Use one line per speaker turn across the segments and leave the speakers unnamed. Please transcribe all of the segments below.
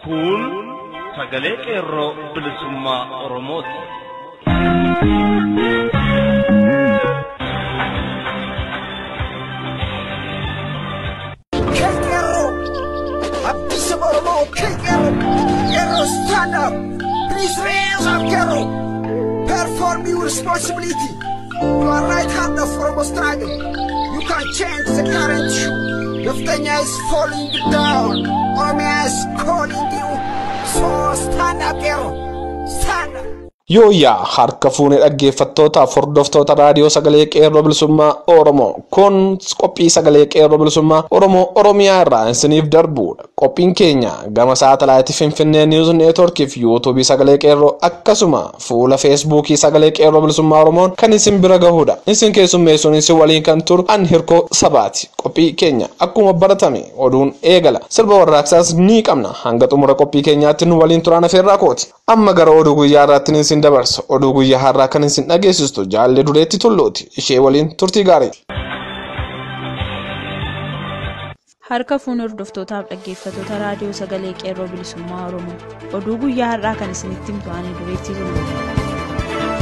Kun sagalee Qeerroo Bilisummaa Oromooti.
Qeerroo! Abdii saba Oromoo Qeerroo! Qeerroo, stand up! Please raise up, Qeerroo! Perform your responsibility. You are right hand of Oromo struggle. You can change the current issue. Neftenya is falling down. Oromia is calling you. So stand up, Qeerroo! Stand up!
Yooyyaa, harka fuunee dhaggeeffattootaaf hordoftoota raadiyoo sagalee Qeerroo Bilisummaa Oromoo. Kun qophii sagalee Qeerroo Bilisummaa Oromoo Oromiyaa irraa isiniif darbudha. Qophiin keenya gama saatalaayitii Finfinnee News Network fi Yuutuubii sagalee Qeerroo, akkasuma fuula Feesbuukii sagalee Qeerroo Bilisummaa Oromoon kan isin bira gahudha. Isin keessummeessuun isin waliin kan turu an Hirkoo Sabaati. Qophii keenya akkuma baratame oduun eegala. Sirba warraaqsaas ni qabna. Hanga xumura qophii keenyaatti nu waliin turaan afeerraa kooti. Amma gara oduu guyyaa irraatti isin dabarsa. Oduu guyyaa har'aa kan isin dhageessistu Jaallee Dureetti Tulluuti. Ishee waliin turtii gaarii.
Harka fuun hordoftootaaf dhaggeeffattoota raadiyoo sagalee Qeerroo Bilisummaa Oromoo. Oduu guyyaa har'aa kan isinitti himtu ani Dureetti Tulluuti.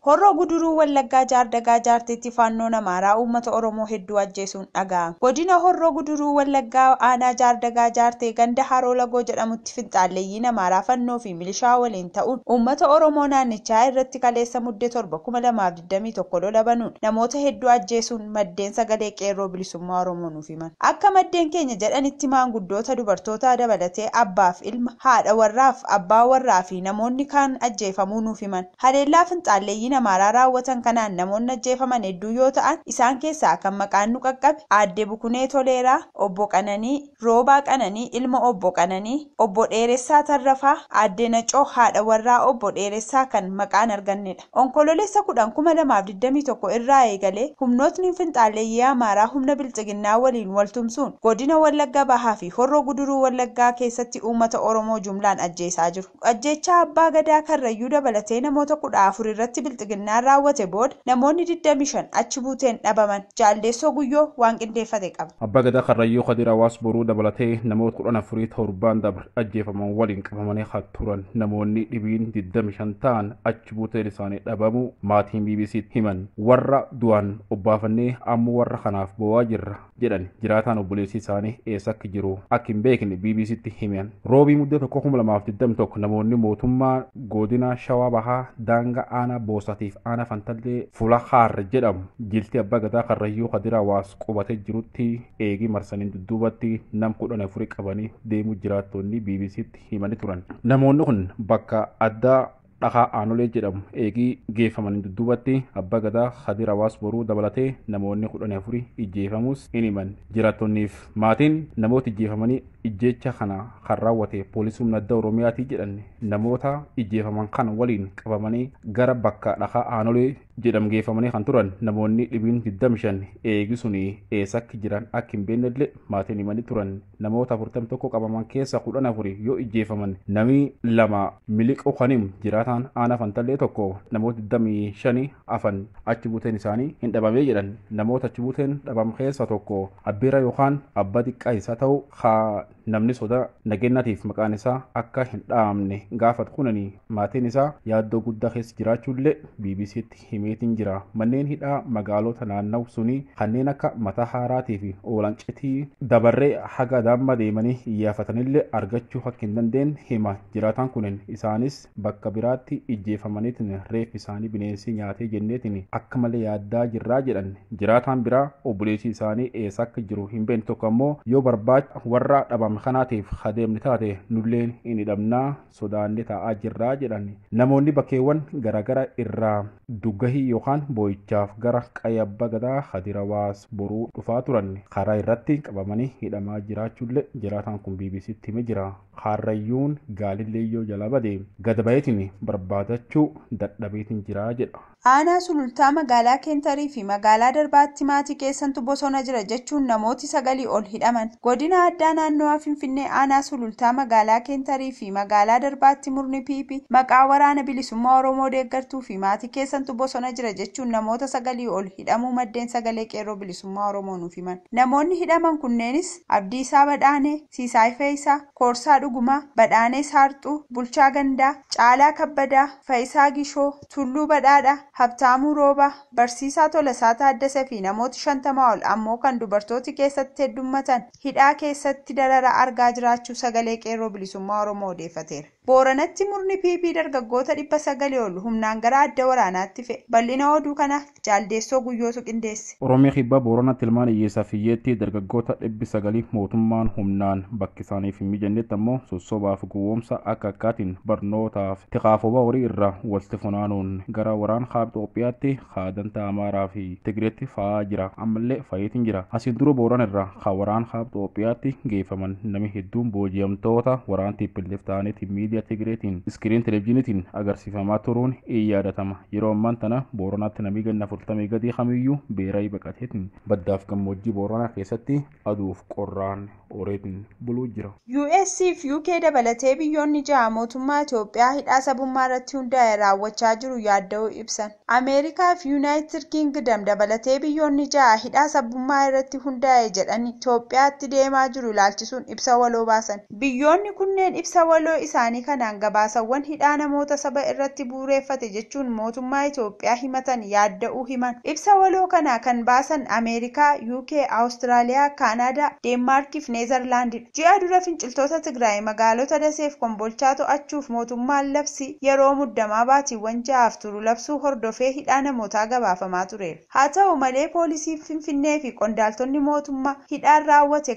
Horroo Guduruu Wallaggaa Jaardagaa Jaarteetti faannoon Amaaraa uummata Oromoo hedduu ajjeesuun dhaga'ame. Godina Horroo Guduruu Wallaggaa aanaa Jaardagaa Jaartee ganda Haroo Lagoo jedhamutti finxaalleeyyiin Amaaraa fannoo fi milishaa waliin ta'uun uummata Oromoo naannichaa irratti kaleessa Muddee 7, 2021 lola banuun namoota hedduu ajjeesuun maddeen sagalee Qeerroo Bilisummaa Oromoo nuuf himan. Akka maddeen keenya jedhanitti maanguddoota, dubartoota dabalatee abbaaf ilma, haadha warraaf abbaa warraa fi namoonni kaan ajjeefamuu nuuf himan. Haleellaa finxaalleeyyiin Amaaraa raawwatan kanaan namoonni ajjeefaman hedduu yoo ta'an, isaan keessaa kan maqaan nu qaqqabe Aadde Bukunee Toleeraa, Obbo Qananii, Roobaa Qananii ilma Obbo Qananii, Obbo Dheeressaa Tarrafaa, Aadde Nacoo haadha warraa Obbo Dheeressaa kan maqaan argannedha. Onkoloolessa 10, 2021 irraa eegalee humnootni finxaalleeyyii Amaaraa humna bilxiginnaa waliin waltumsuun godina Wallagga Bahaa fi Horroo Guduruu Wallaggaa keessatti uummata Oromoo jumlaan ajjeesaa jiru. Ajjeechaa Abbaa Gadaa Karrayyuu dabalatee namoota 14 irratti bilxiginnaan raawwate booda namoonni 25 achi buuteen dhabaman. Jaaldeessoo Guyyoo waan qindeeffate qaba.
Abbaa Gadaa Karrayyuu Kadir Hawaas Boruu dabalatee namoota 14 torbaan dabre ajjeefaman waliin qabamanii kan turan namoonni dhibiin 25 ta'an achi buuteen isaanii dhabamuu maatiin BBC himan. Warra du'an obbaafannee amma warra kanaaf boo'aa jirra jedhan jiraataan obboleessi isaanii eessa akka jiru akka hin beekne BBCtti himan. Roobii Muddee 1, 2021 namoonni mootummaa godina Shawaa Bahaa daangaa aanaa Boosatiif aanaa Fantallee Fuula Haarra jedhamu jilti Abbaa Gadaa Karrayyuu Kadir Hawaas qubatee jirutti eegii marsaniin dudduubatti nam 14 qabanii deemuu jiraattonni BBCtti himanii turan. Namoonni kun bakka addaa Dhakaa Aanolee jedhamu eegii geeffamanii dudduubatti Abbaa Gadaa Kadir Hawaas Boruu dabalatee namoonni 14 ijjeefamus hin himan. Jiraattonniif maatiin namoota ijjeefamanii ijjeecha kana kan raawwate poolisii humna addaa Oromiyaatii jedhan. Namoota ijjeefaman kana waliin qabamanii gara bakka Dhakaa Aanolee jedhamu geeffamanii kan turan namoonni dhibiin 25 eegi suni eessa akka jiran akka hin beeknellee maatiin himanii turan. Namoota 41 qabaman keessa 14 yoo ijjeefaman, namni lama miliquu kan himu jiraataan aanaa Fantallee tokko namoota 25 hafan achi buuteen isaanii hin dhabamee jedhan. Namoota achi buuteen dhabame keessa tokko abbeera yookaan abbaa xiqqaa isaa ta'u haa namni soda nageenyaatiif maqaan isaa akka hin dhahamne gaafatu kunani maatiin isaa yaaddoo guddaa keessa jiraachuullee BBCtti himeetiin jira. Manneen hidhaa magaalota naannaw sunii kanneen akka Mataa Haaraatii fi Oolancitii dabarree haga damma deemanii iyyaafatanillee argachuu akka hin dandeenye hima jiraataan kunin. Isaanis bakka biraatti ijjeefamaniitiin reeffi isaanii bineensi nyaatee jenneetiin akka malee yaaddaa jirraa jedhan. Jiraataan biraa obboleessi isaanii eessa akka jiru hin beekne tokko ammoo yoo barbaacha warra dhabame kanaatiif adeemni taate nulleen hin hidhamnaa sodaannee taa'aa jirraa jedhan. Namoonni bakkeewwan garaagara irraa duggahii yookaan boo'ichaaf gara qayya Abbaa Gadaa Kadir Hawaas Boruu dhufaa turan karaa irratti qabamanii hidhamaa jiraachuullee jiraataan kun BBCtti himee jira. Harrayyuun gaalilleeyyoo jala badee gad baheetiin barbaadachuu dadhabeetiin jira jedha.
Aanaa Sulultaa magaalaa Keentarii fi magaalaa Darbaatti maatii keessantu bosona jira jechuun namooti 9 ol hidhaman. Godina Addaa Naannawaa Finfinnee Aanaa Sulultaa magaalaa Keentarii fi magaalaa Darbaatti murni PP maqaa waraana bilisummaa Oromoo deeggartuu fi maatii keessantu bosona jira jechuun namoota 9 ol hidhamuu maddeen sagalee qeerroo bilisummaa Oromoo nuuf himan. Namoonni hidhaman kunneenis Abdiisaa Badhaanee, Siisaay Feeyisaa, Koorsaa Dhugumaa, Badhaanee Saarxuu, Bulchaa Gandaa, Caalaa Kabbadaa, Faayisaa Gishoo, Tulluu Badhaadhaa, Habtaamuu Roobaa, Barsiisaa Tolasaa Taaddasee fi namoota 50 ol ammoo kan dubartooti keessatti heddummatan hidhaa keessatti darara argaa jiraachuu sagalee qeerroo bilisummaa Oromoo odeeffateera. Booranatti murni PP dargaggoota 900 ol humnaan gara adda waraanaatti fe'e. Bal'ina oduu kana Jaaldeessoo Guyyootu qindeesse.
Oromiyaa Kibbaa Booranatti ilmaan hiyyeessaa fi hiyyeettii dargaggoota 900 mootummaan humnaan bakki isaaniif hin mijannetti ammoo sossobaaf gowwoomsa akka akkaatiin barnootaaf tiqaafoba horii irraa walitti funaanuun gara waraan kaaba Itoophiyaatti kaadanta Amaaraa fi Tigireetti fa'aa jira. Ammallee fa'iitiin jira. Asiin dura Booran irraa kan waraan kaaba Itoophiyaatti geeffaman namni hedduun booji'amtoota waraan TPLF ta'aniitiin miidiyaa Tigireetiin iskiriin televezyiiniitiin agarsiifamaa turuun in yaadatama. Yeroo ammaan tana Booranaatti namni ganna 40 gadii kamiyyuu beera'ii baqateetiin baddaaf gammoojjii Booranaa keessatti aduuf qorraan oreetiin buluu jira.
US fi UK dabalatee biyyoonni ja'a mootummaa Itoophiyaa hidhaa sabummaa irratti hundaa'e raawwachaa jiru yaadda'uu ibsan. Ameerikaa fi Yuunaayitid Kingdom dabalatee biyyoonni ja'a hidhaa sabummaa irratti hundaa'e jedhan Itoophiyaatti deemaa jiru ilaalchisuun ibsa waloo baasan. Biyyoonni kunneen ibsa waloo isaanii kanaan gabaasawwan hidhaa namoota saba irratti bu'uureffate jechuun mootummaa Itoophiyaa himatan yaadda'uu himan. Ibsa waloo kana kan baasan Ameerikaa, UK, Awustiraaliyaa, Kaanaadaa, Deenmaarkii fi Neezerlaandidha. Ji'a dura finciltoota Tigraay magaalota Daseef Kombolchaa to'achuuf mootummaan labsi yeroo muddamaa baatiiwwan 6 turu labsuu hordofee hidhaa namootaa gabaafamaa tureera. Haa ta'u malee poolisiin Finfinnee fi qondaaltonni mootummaa hidhaan raawwate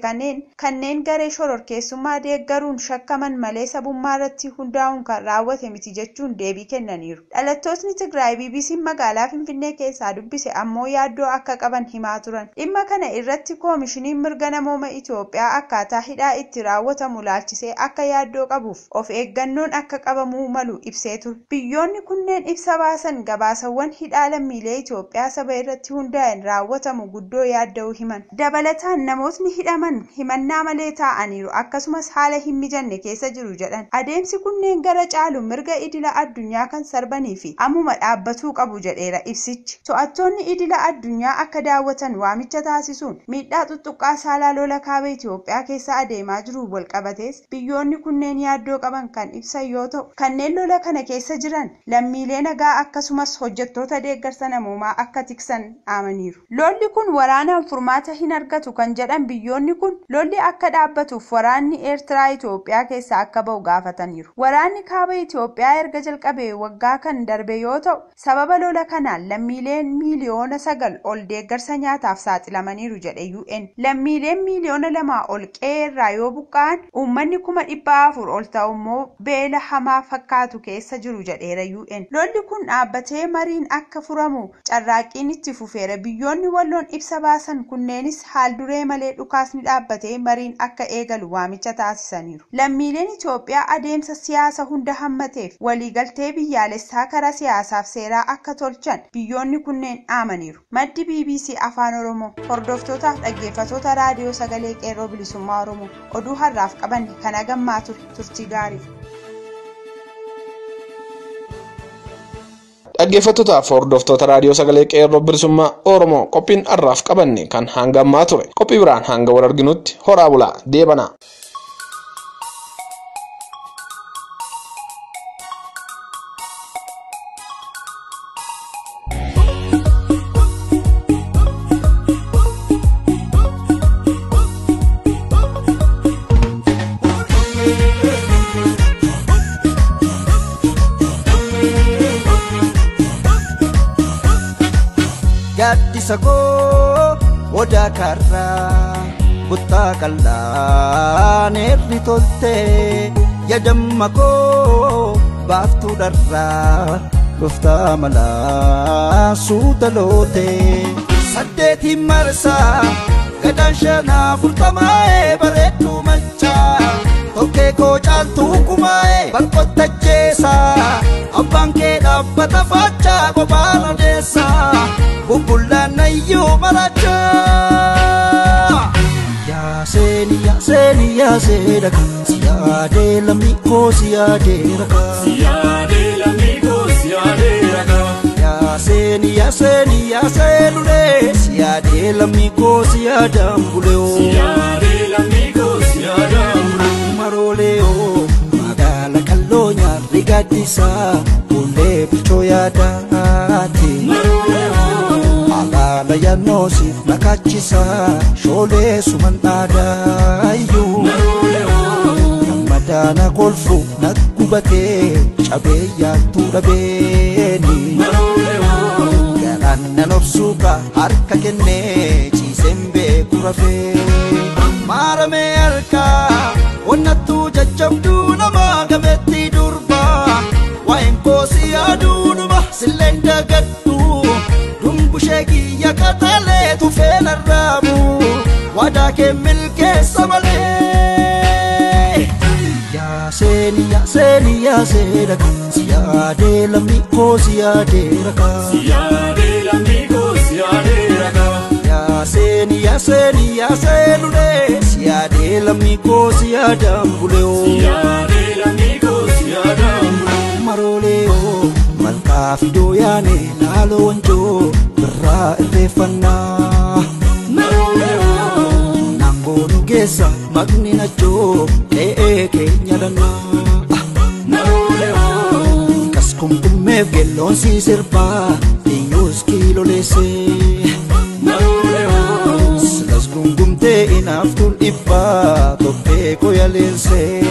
kanneen garee shororkeessummaa deeggaruun shakkaman malee sabummaa irratti hundaa'uun kan raawwate miti jechuun deebii kennaniiru. Dhalattootni Tigraay BBC'n magaalaa Finfinnee keessaa dubbise ammoo yaaddoo akka qaban himaa turan. Dhimma kana irratti koomishiniin mirga namooma Itoophiyaa akkaataa hidhaa itti raawwatamu laalchisee akka yaaddoo qabuuf of eeggannoon akka qabamuu malu ibsee ture. Biyyoonni kunneen ibsa baasan gabaasawwan hidhaa lammiilee Itoophiyaa saba irratti hundaa'een raawwatamu guddoo yaadda'uu himan. Dabalataan namootni hidhaman himannaa malee taa'aniiru akkasumas haala hin mijanne keessa jiru jedhan. Adeemsi kunneen gara caalu mirga idila addunyaa kan sarbanii fi ammuma dhaabbatuu qabu jedheera ibsichi. To'attoonni idila addunyaa akka daawwatan waamicha taasisuun miidhaa tuttuqqaa saalaa lola kaaba Itoophiyaa keessa adeemaa jiru walqabatees biyyoonni kunneen yaaddoo qaban kan ibsan yoo ta'u kanneen lola kana keessa jiran lammiilee nagaa akkasumas hojjettoota deeggarsa namoomaa akka tiksan dhaamaniiru. Lolli kun waraanaan furmaata hin argatu kan jedhan biyyoonni kun lolli akka dhaabbatuuf waraanni Eertiraa Itoophiyaa keessa akka ba'u gaafataniiru. Waraanni kaaba Itoophiyaa erga jalqabee waggaa kan darbe yoo ta'u sababa lola kanaan lammiileen miiliyoona 9 ol deeggarsa nyaataaf saaxilamaniiru jedhe UN. Lammiileen miiliyoona 2 ol qe'ee irraa yoo buqqa'an uummanni 400,000 ol ta'u immoo beela hamaa fakkaatu keessa jiru jedheera UN. Lolli kun dhaabbatee mariin akka furamu carraaqqiin itti fufeera. Biyyoonni walloon ibsa baasan kunneenis haal duree malee dhukaasni dhaabbatee mariin akka eegalu waamicha taasisaniiru. Lammiileen Itoophiyaa adeemsa siyaasa hunda hammateef waliigaltee biyyaalessaa karaa siyaasaaf seeraa akka tolchan biyyoonni kunneen dhaamaniiru. Maddi BBC Afaan Oromoo hordoftootaaf dhaggeeffattoota raadiyoo sagalee qeerroo bilisummaa Oromoo oduu har'aaf qabanne kan hagammaa ture turtii gaarii.
Dhaggeeffattootaaf hordoftoota raadiyoo sagalee qeerroo bilisummaa Oromoo qophiin har'aaf qabanne kan hanga ammaa ture. Qophii biraan hanga wal arginutti horaa bulaa deebanaa.
Gaaddisa koo odaa karraa buttaa qal'aan eerri toltee yadamma koo baaftuu dharraa dhuftaa malaa suuta lootee. Saddeetiin marsaa gadaan shanaa furtamaa'ee bareedduu machaa tokkee koo caaltuu kumaa'ee balqotta jeesaa. Abbaan kee dhaabbata faachaa qophaan odeessaa bubbullaan nayyuu marachaa. Yaaseeni yaaseeni yaasee dhaka siyaadee lammii koo siyaadee raka.
Siyaadee lammii koo siyaadee raka.
Yaaseeni yaseeni yaasee siyaadee lammii koo siyaadaan bulee.
Siyaadee lammii koo siyaadaan bulee.
Maroolee oo magaala kalloo nyaarri gaaddisaa fuullee bilchoo yaadaati.
Maroolee oo
Alaala yannoosiif nakaachisaa shoolee suman dhaadaayyuu.
maroolee oo
Gammadaana kolfu naggubatee cabee yaattuu dhabeeni.
maroolee oo
Garaan nan obsuuka harka kennee ciiseen beeku rafee. Maaramee harkaa onnattuu jajjabduu nama gameetti durbaa. Waa'een koo si yaaduudhuma silleen dagadhu. Dumbushee kiyya qaxalee tufee narraabu. Waadaa kee milkeessa malee. Yaaseeni yaaseeni yaasee dhaka siyaadee lammii koo siyaadee raka.
Siyaadee lammii koo siyaadee raka.
Yaaseeni yaaseeni yaasee lulee siyaadee lammii koo siyaadaan bulee.
Siyaadee lammii koo siyaadaan bulee.
Maroolee oo malkaa fidoo yaane laaloo wanjoo birraa irreeffannaa.
Maroolee oo
Naangoo nu geessa maqni nachoo qe'ee keenya lannaa.
maroolee oo
Kas kumkummeef geelloon si sirbaa eenyus kiiloleessee.
maroolee oo
Silas gungumtee inaaftuun dhibbaa tophee koyaleessee.